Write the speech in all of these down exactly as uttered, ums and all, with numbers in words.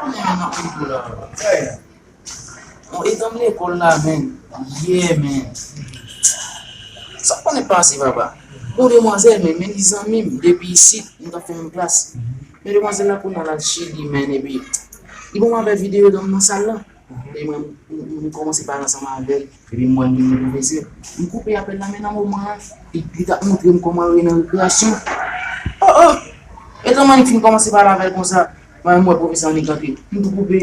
Konnen men nan kontou la. Bon, etan m lekòl la, men. Yeah, men. Sa konnen pase, papa. Bon, demwazèl, men, men li zanmi m. Depi isit, nou t ap fè menm klas. Men demwazèl la, kounye a, l al Chili, men, epi li ban m apèl videyo, donk, nan sal la. E mwen, m, m, m kòmanse pale ansanm avè l. Epi m wè l vin gen pwofesè. M koupe apèl la, men nan moman an, li, li t ap montre m kòman yo ye nan rekreyasyon. Oh, oh! Etan mwen fin kòmanse pale avè l konsa, mwen, m wè pwofesè an li kanpe. M tou koupe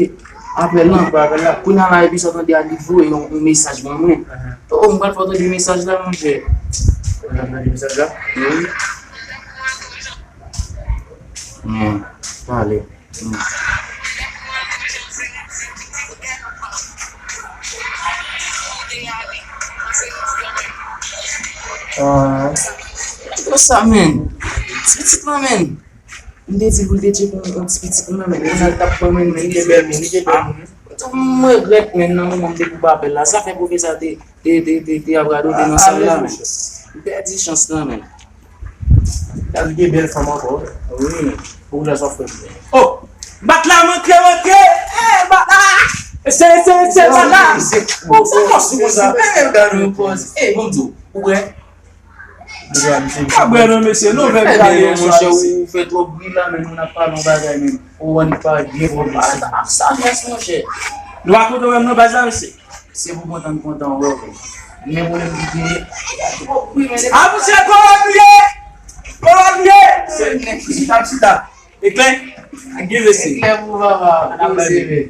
apèl lan. Koupe apèl la. Kounye a la, epi sa w tande a li voye yon, yon mesaj ban mwen. Oh, oh, m pral fè w tande mesaj la, monchè. Ou pral tande mesaj la? Wi. Men, pale. Ah, sa, men. Ti pitit lan, men. M te di pou l te tcheke yon, yon ti pitit mwen, men. Kounye a l t ap pran, men, men. Li te bèl moun, li te bèl moun. Ah, m regrèt, men, nan moman m te koupe apèl la. Sa fè pwofesè a te te, te, te, te ap radote nan sal la, men. M pèdi chans lan, men. Gade gen bèl fanm ankò. Wi. Pou lè sa fè. Oh! Bat la, manke, manke! Eh, bat la! Se, se, se, bat la! Oh, sa fòs ou konsa. Eh, gade yon pòz. Eh, bon, di w, ou wè? Kabwè non, mesye, nouvèl gade yon monchè, ou fè twòp bri la, men nou n ap pale yon bagay, men. Ou annik pale byen fò, mesye. Sa, sa, sa, monchè. Nou pa kontan wè m non, baz la, mesye. Se pou kontan m kontan wè w. Men pwoblèm ki genyen. A, monchè, kolòn nou ye! Kolòn nou ye! Se nèg ki chita, chita. Eklè? Ak gen mesye. Eklè pou papa. Poze, men.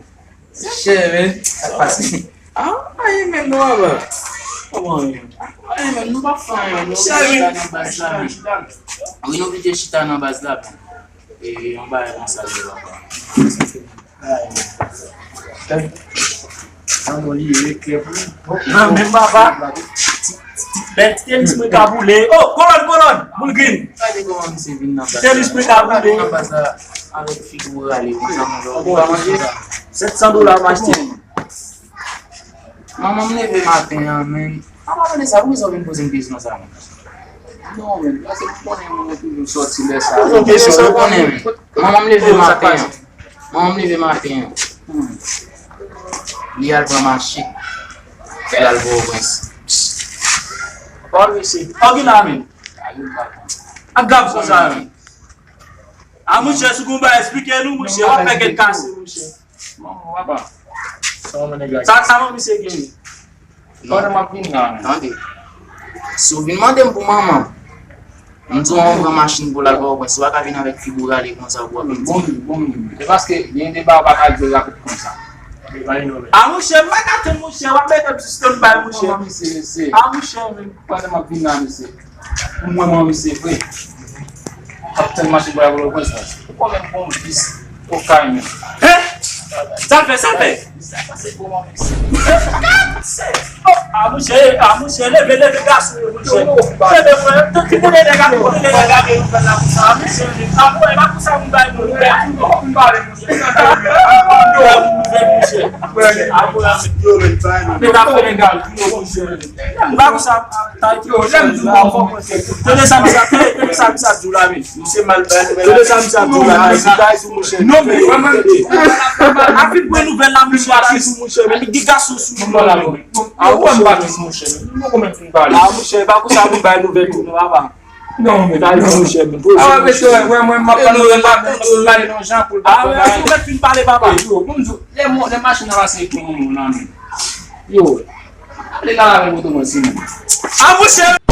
Chè, men. Sa k pase? Ah, pa renmen non, papa. Kòman, men? Pa renmen, nou pa fè anyen, non. Chita nan baz la, men. Wi, nou oblije chita nan baz la, men. E, yon bagay konsa, men, papa. Nan mwen li ye klè pou li. Nan men papa. Ti, ti, ti, bèl ti tenis mwen ka boule. Oh, kolòn, kolòn, boul grin. Gade kòman misye vin nan baz la. Tenis mwen ka boule. Nan baz la, avèk figi w rale, konsa, mon lò. Ou pa manje? Sèt san dola m achte. Manman m leve maten an, men. Apa mande sa, poukisa w vin poze m kesyon sa, men? Non, men, paske m konnen moun yo toujou sòti lè sa. Poze w kesyon, ou konnen, men. Manman m leve maten an. Manman m leve maten an. Hmm. Li al pran machin. Li al Pòtoprens. Pòtoprens. Ògina, men. Ak gab konsa, men. A, monchè, si w gon bagay, esplike nou, monchè. W ap fè kèk kase, monchè. Manman, papa. Sa manman nèg la gen? Sa, sa manman misye genyen? Non. Pandan m ap vin la, men. Tande. Si w vin mande m pou manman m, m di w an pran machin pou l al Pòtoprens, ou pa ka vin avèk figi w rale konsa pou w ap vin di. Bon, bon, bon. Se paske gen de bagay ou pa ka di yo rapid konsa. A, monchè, m pa ka tann, monchè, w ap mete m sou standby, monchè. Manman misye, mesye. A, monchè, men. Pandan m ap vin la, mesye. Pou mwen, mwen, mesye, vre. M ap tann machin pou la volo pwen sa. Ou konnen m gon vis okay, men. Hein? Sa l fè, sa l fè? Sa pase pou mwen, mesye. Oh, a, monchè, a, monchè, leve, leve, gason, monchè. Leve, mwen, tout ki pou leve, gason, pou leve, gason. A, monchè, a, mwen, pa pou sa, m bay, mwen, m bay. M pale, monchè. Mwen, mwen, mwen, monchè. Mwen, mwen, mwen, monchè. M pa konsa. Tande sa misye ap fè, tande sa misye ap di w la, men. Misye mal bay nouvèl. Tande sa misye ap di w la, men. Misye bay sou mouche. Non, men, mwen, mwen, a fin pran nouvèl la, misye ap di sou mouche, men. Li gen gason sou li la, men. A, ou wè m pa di sou mouche, men. Mwen konn fin pale. A, mouche, pa konsa pou bay nouvèl tou, non, papa. Non, men. Bay sou mouche, men. A, wè, mesye, wè, mwen, mwen, m ap pale, mwen, m ap pale non jan pou l pa pale. A, wè, ou mèt fin pale, papa. Yo, pou m di w, lè mo-, lè machin nan pase pou moun nan, men. Yo, ale la avèk otoman si moun. A, mouche!